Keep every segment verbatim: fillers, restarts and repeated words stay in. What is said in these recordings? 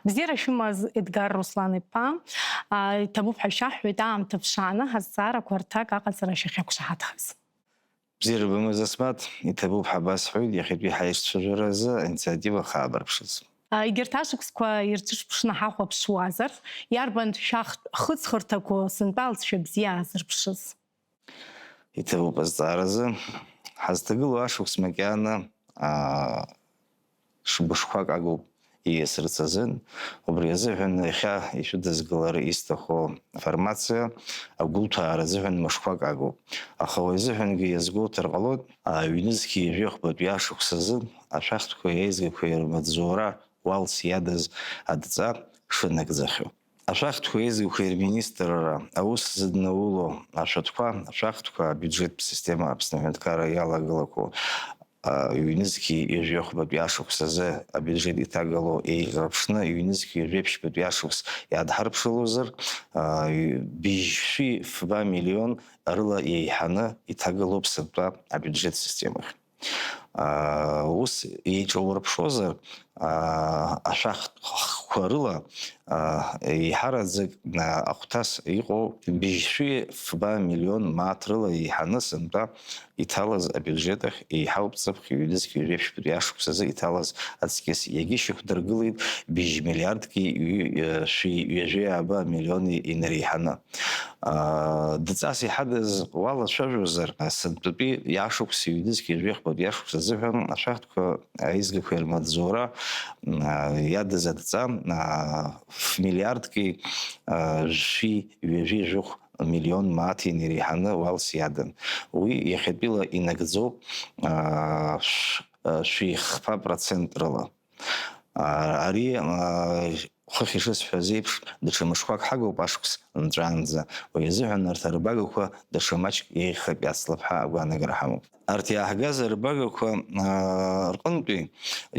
Бзиара шәымаз, Едгар Руслан-иԥа, иҭабуп ҳәа шәаҳҳәоит, аамҭа ԥшааны ҳазҵаарақәа рҭак аҟаҵара шәахьақәшаҳаҭхаз. Бзиара бымаз, Асмаҭ, иҭабуп ҳәа басҳәоит, иахьатәи ҳаишьцәажәара азы аинициатива хаабырԥшыз. Егьырҭ ашықәсқәа ирҿышәԥшны ҳахәаԥшуазар, иарбан шәахтә хыҵхырҭақәоу сынтәа алҵшәа бзиа аазырԥшыз? Иҭабуп азҵааразы. Ҳазҭагылоу ашықәс макьана, аа, ш-, мышқәак агуп ииасырц азын. Убри азыҳәан иахьа ишәыдызкылар исҭаху афармациа агәылҭәаара азыҳәан мышқәак агуп. Аха уи азыҳәангьы иазгәоуҭар ҟалоит, аа, ҩнызқьи жәохәбатәи ашықәс азы ашәахтәқәеи аизгақәеи рмаҵзура уалс иадыз адҵа шынагӡахьоу. Ашәахтәқәеи аизгақәеи рминистрра аус зыднауло ашәатәқәа, ашәахтәқәа, абиуџьеттә система Аԥсны аҳәынҭқарра иалагылақәоу, а, ҩнызқьи ҩажәи хәбатәи ашықәс азы абиуџьет иҭагало еиҿырԥшны, ҩнызқьи ҩажәи ԥшьбатәи ашықәс иадҳарԥшылозар, а, ҩ-, быжьшәи фба миллион рыла еиҳаны иҭагалоуп сынтәа абиуџьет системахь. Аа, ус еиҿаурԥшуазар, аа, ашәахтә хкқәа рыла, аа, еиҳараӡак, аа, ахәҭас иҟоу быжьшәи фба миллион мааҭ рыла еиҳаны сынтәа иҭалаз абиуџьет ахь еиҳауп ҵыԥх ҩнызқь ҩажәи ԥшьбатәи ашықәс азы иҭалаз аҵкьыс. Иагьышьақәдыргылеит быжь миллиардки ҩ-, шәи ҩажәи ааба миллиони инареиҳаны. Аа, дҵас иҳадыз уалацәажәозар, сынтәатәи иашықәс, ҩнызқь жәохәбатәи иашықәс азыҳәан ашәахтәқәа аизгақәа ирмаҵзура, аа, иадыз адҵа, аа, ф-, миллиардки, аа, жәшәи ҩажәи жәохә миллион мааҭ инареиҳаны уалс иадын. Уи иахьатәила инагӡоуп, аа, шә-, шәи хԥа процент рыла. А, ари, а, хыхь ишысҳәаз еиԥш, даҽа мышқәак ҳагоуп ашықәс нҵәаанӡа. Уи азыҳәан арҭ арбагақәа даҽа маҷк еиӷьхап иацлап ҳәа агәаанагара ҳамоуп. Арҭ иааҳгаз арбагақәа, а, рҟынтәи,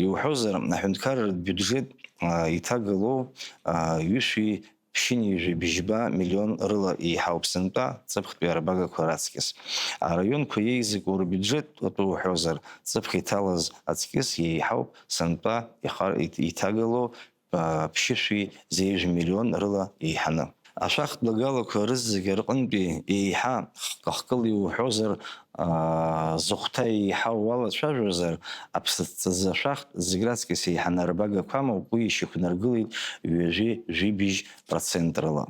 иуҳәозар, аҳәынҭқарратә биуџьет, а, иҭагалоу, а, ҩышәи ԥшьынҩажәи бжьба миллион рыла еиҳауп сынтәа ҵыԥхтәи арбагақәа раҵкьыс. Араионқәа еизыку рбиуџьет атәы уҳәозар, ҵыԥх иҭалаз аҵкьыс еиҳауп сынтәа ихар-, ит-, иҭагало, а, ԥшьышәи зеижә миллион рыла еиҳаны. Ашәахтә лагалақәа рызегьы рҟынтәи еиҳа хкы-хкыла иуҳәозар, аа, зыхәҭа еиҳау уалацәажәозар, аԥсаҭҵазы ашәахтә зегь раҵкьыс еиҳаны арбагақәа амоуп, уи ишьақәнаргылеит ҩажәи жәибжь процент рыла.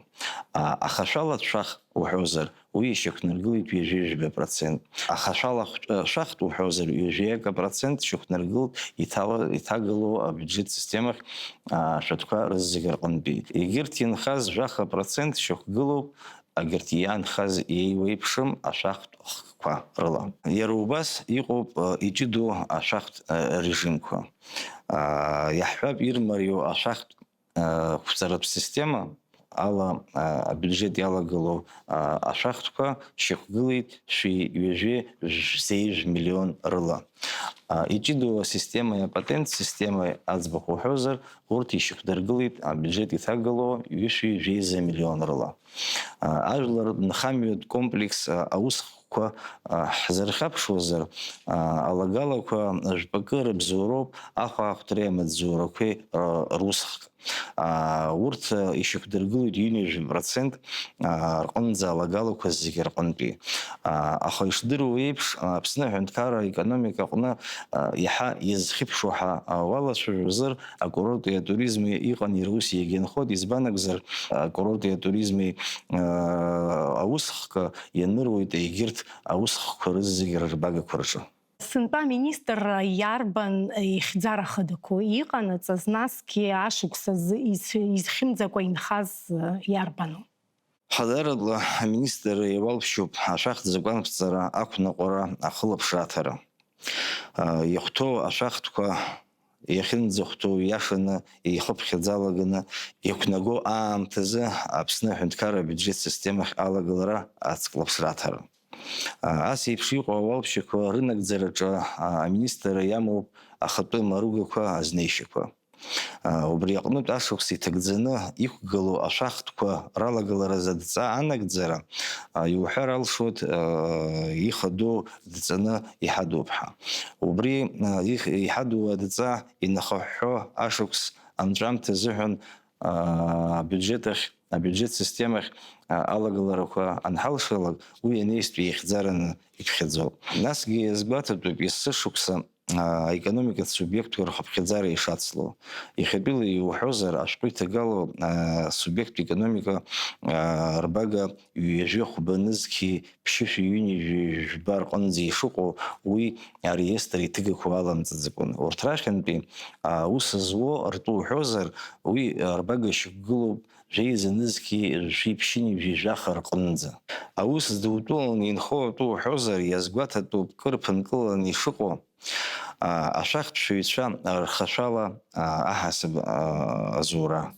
Аа, ахашәалатә шәахтә уҳәозар, уи ишьақәнаргылеит ҩажәи жәба процент. Ахашәалахтә, э, шәахтә уҳәозар, ҩажәи акы процент шьақәнаргылт иҭала-, иҭагылоу абиуџьет системахь, аа, ашәатәқәа рызегь рҟынтәи. Егьырҭ инхаз жәаха процент шьақәгылоуп, егьырҭ иаанхаз еиуеиԥшым ашәахтә хкқәа рыла. Иара убас иҟоуп, э, иҷыдоу ашәахтә, э, режимқәа. Аа, иаҳҳәап, ирмариоу ашәахтә, э, қәҵаратә система ала, э, абиуџьет иалагылоу, э, ашәахтәқәа шьақәгылеит шәи ҩажәи жә-, зеижә миллион рыла. А, иҷыдоу асистемеи апатент системеи аӡбахә уҳәозар, урҭ ишьақәдыргылеит абиуџьет иҭагало ҩышәи жәеиза миллион рыла. А, ажәлар нхамҩатә комплекс, а, аусхкқәа, а, ҳзырхьаԥшуазар, а, алагалақәа жәпакы рыбзоуроуп ахәаахәҭреи амаҵзурақәеи, а, русхк. Аа, урҭ, э, ишьақәдыргылоит ҩынҩажәи процент, аа, рҟынӡа алагалақәа зегьы рҟынтәи. Аа, аха ишдыруа еиԥш, Аԥсны аҳәынҭқарра аекономика аҟны, аа, иаҳа иазхьыԥшуа ҳәа, аа, уалацәажәозар, акурорти атуризми иҟан иара ус иагьынхоит, избан акәзар, акурорти атуризми, аа, аусхк ианыруеит егьырҭ аусхкқәа рызегьы рырбагақәа рҿы. Сынтәа аминистрра иарбан ихьӡара хадақәоу иҟанаҵаз, насгьы ашықәс азы из-, изхьымӡакәа инхаз иарбану? Ҳадаратәла аминистрра иауалԥшьоуп ашәахтә закәанԥҵара ақәныҟәара ахылаԥшра аҭара. Иахәҭоу ашәахтәқәа иахьынӡахәҭоу иашаны ихыԥхьаӡалаганы иқәнаго аамҭазы Аԥсны аҳәынҭқарра абиуџьет системахь алагалара ацклаԥшра аҭара. Ас еиԥш иҟоу ауалԥшьақәа рынагӡараҿы аминистрра иамоуп ахатәы маругақәа азнеишьақәа. Убри аҟнытә ашықәс иҭагӡаны иқәгылоу ашәахтәқәа ралагаларазы адҵа анагӡара иуҳәар алшоит, ихадоу дҵаны иҳадуп ҳәа. Убри их-, иҳадоу адҵа инахыҳәҳәо ашықәс анҵәамҭа азыҳәан, аа, абиуџьет ахь, абиуџьет системахь, аа, алагаларақәа анҳалшалак, уи анеизтәи ихьӡараны иԥхьаӡоуп. Насгьы иазгәаҭатәуп есышықәса, аа, аекономикатә субиектқәа рхыԥхьаӡара ишацло. Иахьатәила иуҳәозар, ашәҟәы иҭагало, аа, субиекттә економика, аа, рбага ҩажәи хәба нызқьи ԥшьышәи ҩынҩажәи жәба рҟынӡа ишыҟоу, уи ареестр иҭыгақәоу аламҵаӡакәан. Урҭ рахьынтәи, аа, аус зуо ртәы уҳәозар, уи, аа, рбага шьақәгылоуп жәеиза нызқьи жәшәи ԥшьынҩажәи жәаха рҟынӡа. Аус зду утәыланы инхо атәы уҳәозар, иазгәаҭатәуп кыр ԥынкыланы ишыҟоу, аа, ашәахтәшәаҩцәа рхашәала, аа, аҳасаб, аа, азура.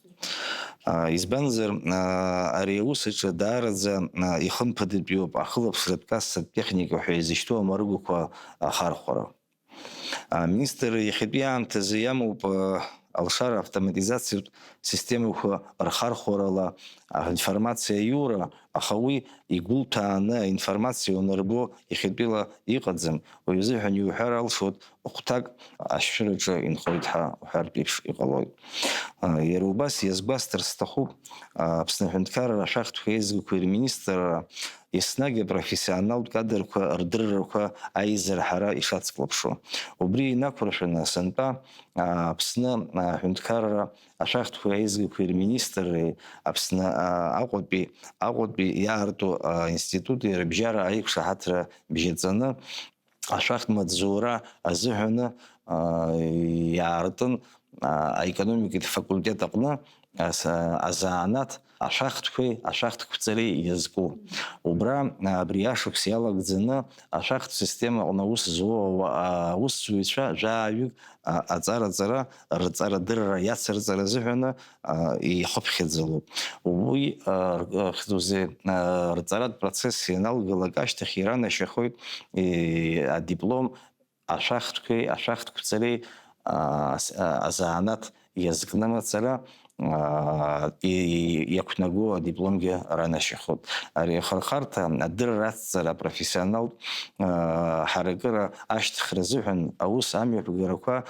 Аа, избанзар, аа, ари аус аҿы даараӡа, аа, ихымԥадатәиуп ахылаԥшратә кассатә техника ҳәа изышьҭоу амаругақәа ахархәара. Аминистр иахьатәи аамҭазы иамоуп, аа, алшара автоматизациатә системақәа рхархәарала аинформациа аиура, аха уи игәылҭәааны аинформациа уанырбо иахьатәила иҟаӡам. Уи азыҳәан иуҳәар алшоит, хәҭак ашәшьыраҿы инхоит ҳәа уҳәартә еиԥш иҟалоит. Иара убас иазгәасҭар сҭахуп, Аԥсны аҳәынҭқарра ашәахтәқәа еизгақәеи рминистрра еснагь апрофессионалтә кадрқәа рдыррақәа аизырҳара ишацклаԥшуа. Убри инақәыршәаны, сынтәа Аԥсны аҳәынҭқарра ашәахтәқәа аизгақәеи рминистрреи Аԥсны Аҟәатәи, Аҟәатәи иаарту аинститути рыбжьара аиқәшаҳаҭра бжьаҵаны, ашәахтә маҵзура азыҳәаны, аа, иаартын, аа, аекономикатә факультет аҟны ас-, азанааҭ ашәахтәқәеи ашәахтәқәҵареи иазку. Убра, абри ашықәс иалагӡаны ашәахтә система аҟны аус зуа ауа-, аусзуҩцәа жәаҩык, а, аҵараҵара, рҵарадырра иацырҵара азыҳәаны, а, ихыԥхьаӡалоуп. Уи, а, р-, а, хьӡузеи, а, рҵаратә процесс ианалгалак ашьҭахь иранашьахоит, и, адиплом ашәахтәқәеи ашәахтәқәҵареи, а, с-, а, азанааҭ иазкны мацара, а, и-, и-, иақәнаго адипломгьы ранашьахоит. Ари ахырхарҭа, адырра ацҵара апрофессионалтә, а, ҳаракыра ашьҭыхра азыҳәан аус амҩаԥгарақәа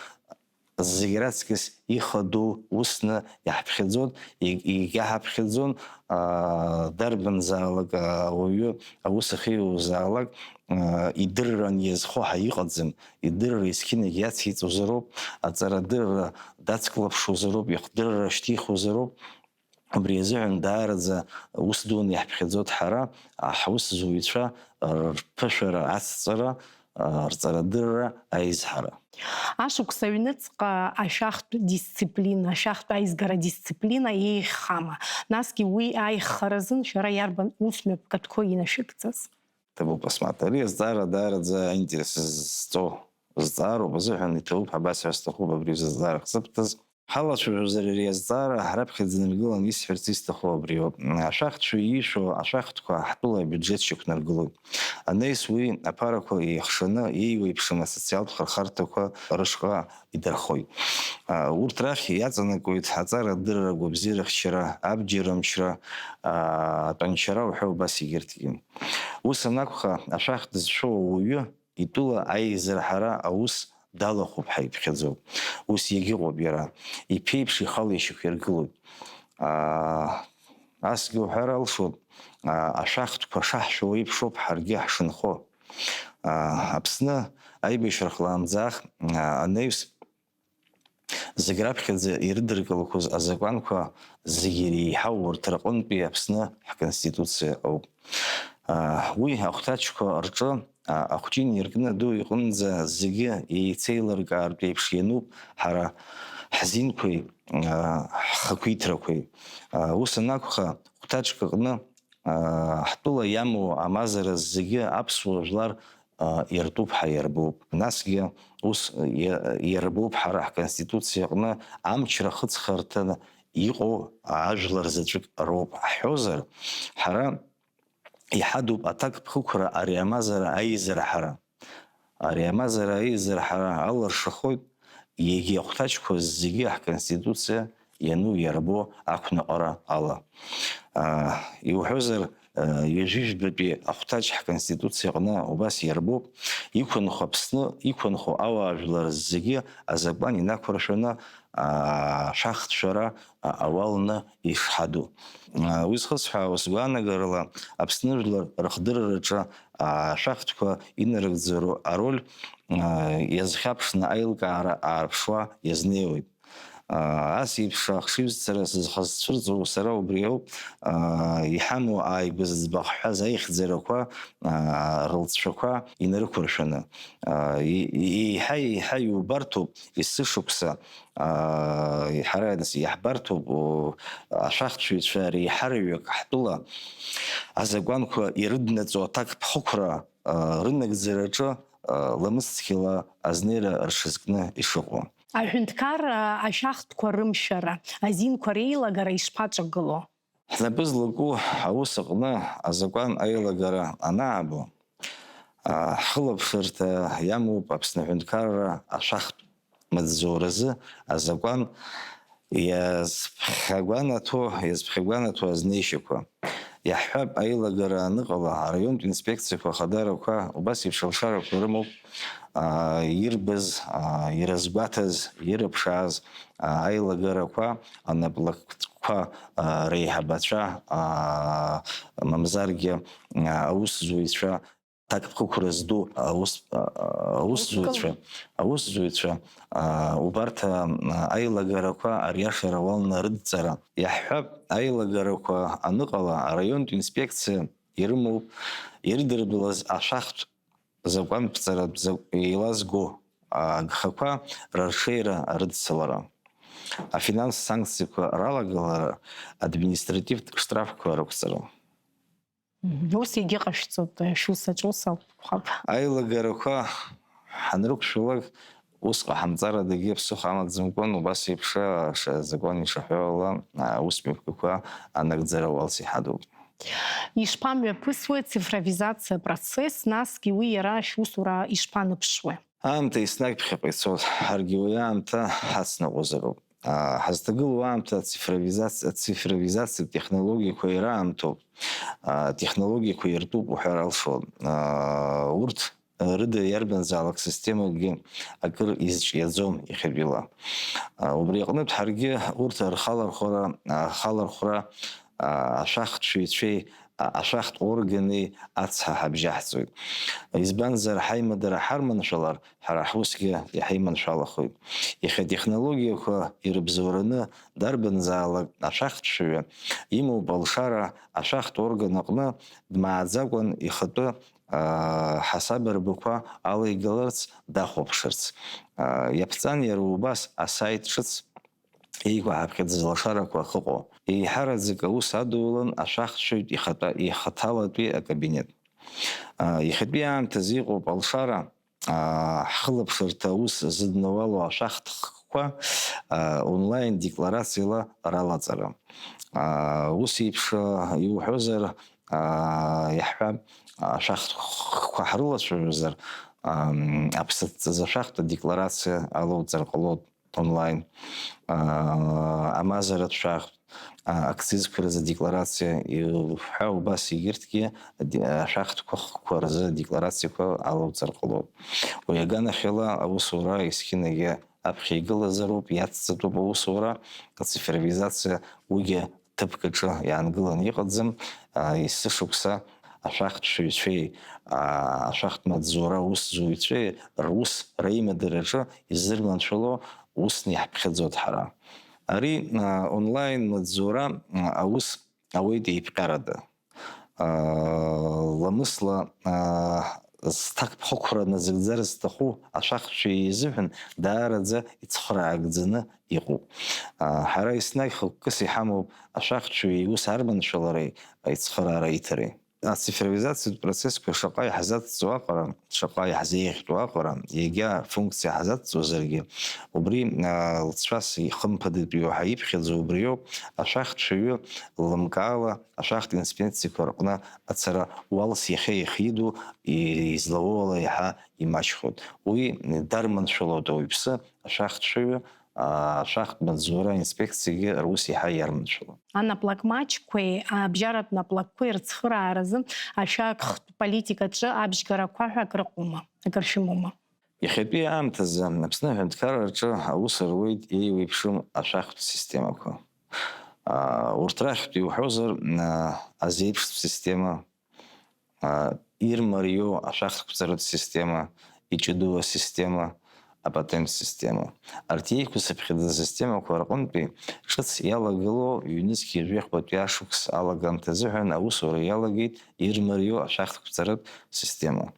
зегь раҵкыс ихадоу усны иаҳԥхьаӡон, егь-, егьаҳаԥхьаӡон, аа, дарбанзаалак, аа, ауаҩы аус ахьиуазаалак, аа, идырран иазхо ҳәа иҟаӡам, идырра есқьынагь иациҵозароуп, аҵарадырра дацклаԥшуазароуп, ихдырра шьҭихуазароуп. Убри азыҳәан даараӡа ус дуны иаҳԥхьаӡоит ҳара, ҳусзуҩцәа рԥышәара ацҵара, рҵарадырра аизҳара. Ашықәс аҩныҵҟа ашәахтә дисциплина, ашәахтә аизгара дисциплина еиӷьхама? Насгьы уи аиӷьхара азын шәара иарбан усмҩаԥгатәқәоу инашәыгӡаз? Ҭабуп, Асмаҭ, ари азҵаара даараӡа аинтерес зҵоу зҵаароуп азыҳәан иҭабуп ҳәа басҳәар сҭахуп абри азы азҵаара хзыбҭаз. Ҳалацәажәозар, ари азҵаара ҳраԥхьаӡа инаргылан исҳәарц исҭаху абриоуп. Ашәахтәшәа иишәо ашәахтәқәа ҳтәыла абиуџьет шьақәнаргылоит. Анаҩс уи аԥарақәа еихшаны иеиуеиԥшым асоциалтә хырхарҭақәа рышҟа идырхоит. Урҭ рахь иаҵанакуеит аҵарадырра, агәабзиарахьчара, абџьар рымчра, атәанчара уҳәа убас егьырҭгьы. Ус анакәха, ашәахтә зшәо ауаҩы итәыла аизырҳара аус далахәуп ҳәа иԥхьаӡоуп. Ус иагьыҟоуп иара. Иԥеиԥш ихала ишьақәиргылоит. Аа, асгьы уҳәар алшоит, аа, ашәахтәқәа шаҳшәо еиԥшоуп ҳаргьы ҳшынхо. Аа, Аԥсны аибашьра хлаамӡаах, аа, анаҩс, зегь раԥхьаӡа ирыдыркылақәаз азакәанқәа зегь иреиҳау урҭ рҟынтәи Аԥсны ҳконституциа ауп. Уи ахәҭаҷқәа рҿы ахәҷы инаркны аду иҟынӡа зегьы еицеилыркаартә еиԥш иануп ҳара ҳзинқәеи ҳхақәиҭрақәеи. Ус анакәха, хәҭаҷк аҟны ҳтәыла иамоу амазара зегьы аԥсуа жәлар иртәуп ҳәа иарбоуп. Насгьы ус иа-, иарбоуп ҳара ҳконституциа аҟны амчра хыҵхырҭаны иҟоу ажәлар заҵәык роуп ҳҳәозар, ҳара иҳадуп аҭакԥхықәра ари амазара аизара ҳара. Ари амазара аизара ҳара алыршахоит, егьи ахәҭаҷқәа зегьы ҳконституциа иану иарбо ақәныҟәара ала. Аа, иуҳәозар, Ҩажәижәбатәи ахәҭаҷ ҳконституциа аҟны убас иарбоуп, иқәынхо Аԥсны, иқәынхо ауаажәлар зегьы азакәан инақәыршәаны ашәахтә шәара ауалны ишҳаду. Уи зхысҳәаауа, сгәаанагарала, Аԥсны жәлар рыхдырраҿы ашәахтәқәа инарыгӡароу ароль иазхьаԥшны аилкаара аарԥшуа иазнеиуеит. Ас еиԥш ахшыҩзцара сызхацәырҵуа сара убри ауп, иҳамоу ааигәа зыӡбахә ҳҳәаз аихьӡарақәа рылҵшәақәа инарықәыршәаны. Еиҳа-еиҳа иубарҭоуп есышықәса, ҳара иаҳбарҭоуп, ашәахтәшәаҩцәа реиҳараҩык ҳтәыла азакәанқәа ирыднаҵо аҭакԥхықәра рынагӡараҿы ламысцқьала азнеира рҽазкны ишыҟоу. Аҳәынҭқарра ашәахтәқәа рымшәара, азинқәа реилагара ишԥаҿагыло? Ҳнапы злаку аус аҟны азакәан аилагара анаабо, ҳхылаԥшырҭа иамоуп Аԥсны аҳәынҭқарра ашәахтә маҵзуразы азакәан иазԥхьагәанаҭо, иазԥхьагәанаҭо азнеишьақәа. Иаҳҳәап, аилагара аныҟала, араионтә инспекциақәа ахадарақәа убас еиԥш алшарақәа рымоуп, аа, ирбаз, аа, ирызгәаҭаз, ирыԥшааз, аа, аилагарақәа, анаплакқәа, аа, реиҳабацәа, аа, мамзаргьы, аа, аусзуҩцәа, ҭакԥхықәра зду аус-, аа, аусзуҩцәа, аусзуҩцәа, аа, убарҭ, аа, аилагарақәа ариашара уалнарыдҵара. Иаҳҳәап, аилагарақәа аныҟала, араионтә инспекциа ирымоуп ирыдырблаз ашәахтә закәанԥҵаратә зак-, еилазго агхақәа рырҽеира, рыдцалара, афинанстә санкциақәа ралагалара, административтә штрафқәа рықәҵара. Мгм. Ус егьыҟашәҵоит, шәус аҿы ус акәхап. Аилагарақәа ҳанрықәшәалак, ус ҟаҳамҵарадагьы ԥсыхәа амаӡамкәан, убас еиԥш азакәан ишаҳәо ала, аусмҩаԥгақәа анагӡара уалс иҳадуп. Ишԥамҩаԥысуеи ацифровизациа процесс, насгьы уи иара шәусура ишԥаныԥшуеи? Аамҭа еснагь ԥхьаҟа ицоит, ҳаргьы уи аамҭа ҳацныҟәозароуп. Аа, ҳазҭагылоу аамҭа ацифровизаци-, ацифровизациатә технологиақәа ираамҭоуп. Аа, технологиақәа иртәуп уҳәар алшон. Аа, урҭ рыда иарбанзаалак системакгьы акыр изҿиаӡом иахьатәила. Аа, убри аҟнытә ҳаргьы урҭ рхалархәара, ахалархәра, аа, ашәахтәшәаҩцәеи, а-, ашәахтә органи ацҳа ҳабжьаҳҵоит. Избанзар, ҳаимадара ҳарманшәалар, ҳара ҳусгьы иҳаиманшәалахоит. Иахьа атехнологиақәа ирыбзоураны дарбанзаалак ашәахтәшәаҩы имоуп алшара ашәахтә орган аҟны дмааӡакәан ихатәы, аа, ҳасабырбақәа алеигаларц дахәаԥшырц. Аа, иаԥҵан иара убас асаит ҿыц еиқәаҳаԥхьаӡаз лашарақәа ахьыҟоу. Еиҳараӡак аус адулан ашәахтәшәаҩтә ихатәа-, ихаҭалатәи акабинет. Аа, иахьатәи аамҭазы иҟоуп алшара, аа, ҳхылаԥшырҭа аус зыднауало ашәахтәқәа, аа, онлайн декларациала ралаҵара. Аа, ус еиԥш, аа, иуҳәозар, аа, иаҳҳәап, ашәахтәқәа ҳрылацәажәозар, ам, аԥсаҭҵазы ашәахтә адекларациа алоуҵар ҟалоит онлайн, аа, амазаратә шәахтә, аа, акцизқәа рзы адекларациа, иуҳәа убас егьырҭгьы ади-, ашәахтәқәа хкқәа рзы адекларациақәа алоуҵар ҟалоит. Уи аганахьала аусура есқьынагьы аԥхьа игылазароуп, иацҵатәуп аусура, ацифровизациа уигьы ҭыԥк аҿы иаангыланы иҟаӡам, аа, есышықәса ашәахтәшәаҩцәеи, аа, ашәахтә маҵзура аусзуҩцәеи рус реимадараҿы изырманшәало усны иаҳԥхьаӡоит ҳара. Ари, аа, онлайн маҵзура, аа, аус ауеит еиԥҟьарада. Аа, ламысла, аа, зҭакԥхықәра назыгӡар зҭаху ашәахтәшәаҩы изыҳәан даараӡа ицхыраагӡаны иҟоуп. Аа, ҳара еснагь хықәкыс иҳамоуп ашәахтәшәаҩы иус арманшәалареи аицхыраара иҭареи. Ацифровизациатә процессқәа шаҟа иаҳзацҵо аҟара, шаҟа иаҳзеиӷьтәу аҟара, егьа функциа ҳзацҵозаргьы, убри, аа, лҵшәас ихымԥадатәиу ҳәа иԥхьаӡо убриоуп, ашәахтәшәаҩы лымкаала ашәахтә инспекциақәа рҟны ацара уалс иахьа иахьиду излауоу ала иаҳа имаҷхоит. Уи дарманшәалоит ауаҩԥсы, ашәахтәшәаҩы, ашәахтә маҵзура аинспекциагьы рус еиҳа иарманшәалон. Анаплак маҷқәеи абжьаратә наплакқәеи рцхырааразы ашәахтә политикаҿы абжьгарақәа ҳәа акрыҟоума, акыр шәымоума? Иахьатәи аамҭазы Аԥсны аҳәынҭқарраҿы аус руеит еиуеиԥшым ашәахтә системақәа. Урҭ рахьтә иуҳәозар, азеиԥштә система, ирмариоу ашәахтә қәҵаратә система, иҷыдоу асистема, апатент система. Арҭ еиқәсыԥхьаӡаз асистемақәа рҟынтәи ҿыц иалагылоу ҩнызқьи жәафбатәи ашықәс алагамҭа азыҳәан аусура иалагеит ирмариоу ашәахтә қәҵаратә система.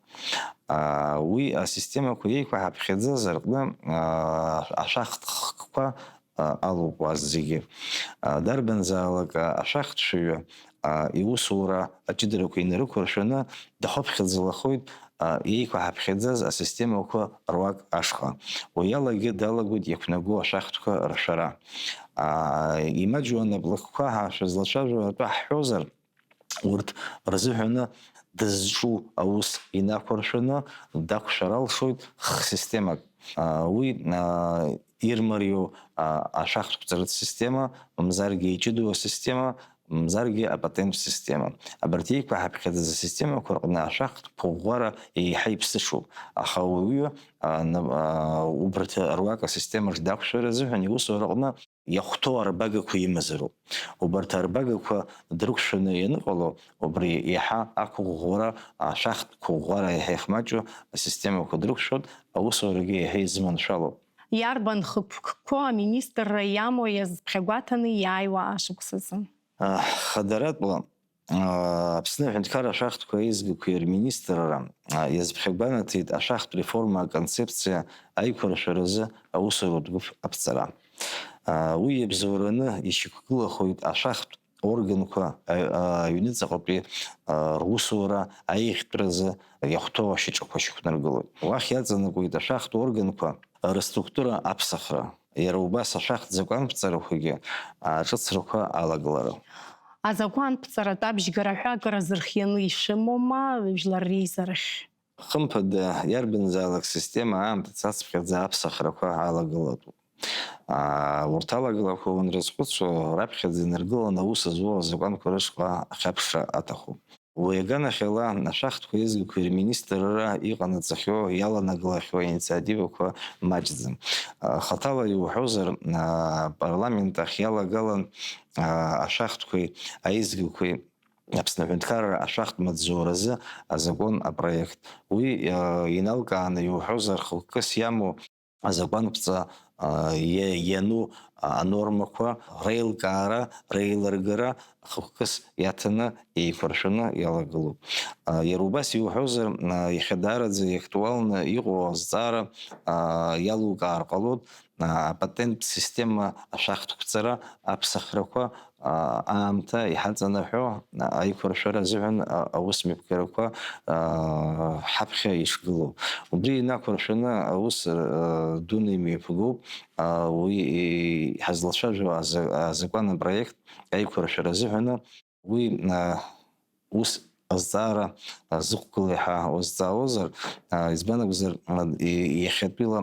Уи асистемақәа еиқәҳаԥхьаӡаз рҟны ашәахтә хкқәа алоуп уа зегьы. Дарбанзаалак ашәахтәшәаҩы иусура аҷыдарақәа инарықәыршәаны дахәаԥхьаӡалахоит еиқәҳаԥхьаӡаз асистемақәа руак ашҟа. Уи алагьы далагоит иақәнагоу ашәахтәқәа ршәара. Имаҷу анаплакқәа ҳәа шәызлацәажәо атәы ҳҳәозар, урҭ рзыҳәаны дызҿу аус инақәыршәаны дақәшәар алшоит х-системак. Уи ирмариоу ашәахтә қәҵаратә система, мамзаргьы иҷыдоу асистема, мамзаргьы апатент система. Абарҭ еиқәҳаԥхьаӡаз асистемақәа рҟны ашәахтә қәыӷәӷәара еиҳа иԥсыҽуп, аха ауаҩы убарҭ руак асистемаҿ дақәшәар азыҳәан иусураҟны иахәҭоу арбагақәа имазароуп. Убарҭ арбагақәа дрықәшәаны ианыҟало, убри иаҳа ақәыӷәӷәара, ашәахтә қәыӷәӷәара иаҳа ихмаҷу асистемақәа дрықәшәоит, аусурагьы иаҳа изыманшәалоуп. Иарбан хықәкқәоу аминистрра иамоу иазԥхьагәаҭаны иааиуа ашықәсазы? Хадаратәла, Аԥсны аҳәынҭқарра ашәахтәқәа аизгақәеи рминистрра иазԥхьагәанаҭеит ашәахтә реформа аконцепциа аиқәыршәаразы аусуратә гәыԥ аԥҵара. Уи иабзоураны ишьақәгылахоит ашәахтә органқәа аҩныҵаҟатәи русура аиӷьтәразы иахәҭоу ашьаҿақәа шьақәнаргылоит. Уахь иаҵанакуеит ашәахтә органқәа рыструктура аԥсахра. Иара убас ашәахтә закәанԥҵарақәагьы аҿыцрақәа алагылара. Азакәанԥҵаратә абжьгара ҳәа акыр азырхианы ишәымоума жәлар реизарахь? Хымԥада, иарбанзаалак система аамҭа цацԥхьаӡа аԥсахрақәа алагылатәуп. Урҭ алагалақәа уанрызхәыцуа, раԥхьаӡа инаргыланы аус зуа азакәанқәа рышҟа ахьаԥшра аҭахуп. Уи аганахьала, ашәахтәқәа еизгақәеи рминистрра иҟанаҵахьоу, иаланагалахьоу аинициативақәа маҷӡам. Хаҭала иуҳәозар, апарламент ахь иалагалан ашәахтәқәеи аизгақәеи Аԥсны аҳәынҭқарра ашәахтә маҵзуразы азакәан апроект. Уи иналкааны иуҳәозар, хықәкыс иамоу азакәанԥҵа иа-, иану анормақәа реилкаара, реилыргара хықәкыс иаҭаны, еиқәыршәаны иалагылоуп. Иара убас иуҳәозар, иахьа даараӡа иактуалны иҟоу азҵаара иалукаар ҟалоит, апатенттә система ашәахтә қәҵара аԥсахрақәа аамҭа иҳаҵанаҳәо аиқәыршәара азыҳәан аусмҩаԥгарақәа ҳаԥхьа ишгылоу. Убри инақәыршәаны аус дуны имҩаԥгоуп уи ҳазлацәажәо азакәан апроект аиқәыршәара азыҳәаны. Уи ус азҵаара зықәгылеи ҳәа уазҵаауазар, избан акәзар, иахьатәила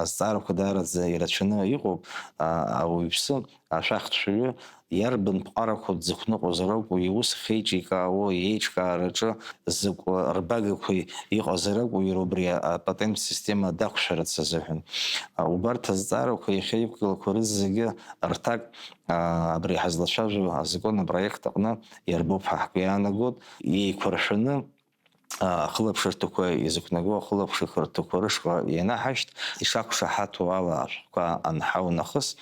азҵаарақәа даараӡа ирацәаны иҟоуп. Ауаҩԥсы ашәахтәшәаҩы иарбан ԥҟарақәа дзықәныҟәозар акәу, иус ахьеиҿикаауоу, иеиҿкаараҿы закә рбагақәеи иҟазар акәу, иара убри апатент система дақәшәарц азыҳәан. Убарҭ азҵаарақәа иахьа иқәгылақәа рызегьы рҭак, абри ҳазлацәажәо азакон апроект аҟны иарбоуп ҳәа ҳгәы иаанагоит, еиқәыршәаны ахылаԥшырҭақәа изықәнаго ахылаԥшырҭақәа рышҟа ианаҳашьҭ, ишақәшаҳаҭу ала ашәҟәқәа анҳау нахыс,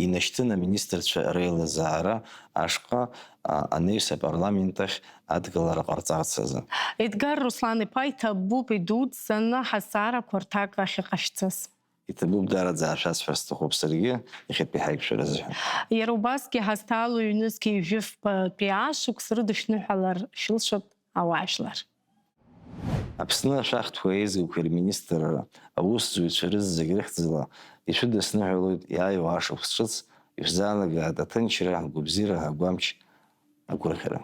инашьҭын аминистрцәа реилазаара ашҟа анаҩс апарламент ахь адгылара ҟарҵарц азы. Едгар Руслан-иԥа, иҭабуп идуӡӡаны ҳазҵаарақәа рҭак ахьыҟашәҵаз. Иҭабуп даараӡа ҳәа сҳәар сҭахуп саргьы, иахьатәи ҳаиқәшәара азыҳәан. Иара убасгьы ҳазҭаало ҩнызқьи жәафбатәи ашықәс рыдышныҳәалар шәылшоит ауаажәлар. Аԥсны ашәахтәқәа аизгақәеи рминистрра аусзуҩцәа рызегь рыхьӡала ишәыдысныҳәалоит иааиуа ашықәс ҿыц, ишәзаанагааит аҭынчра, агәабзиара, агәамч, агәырӷьара.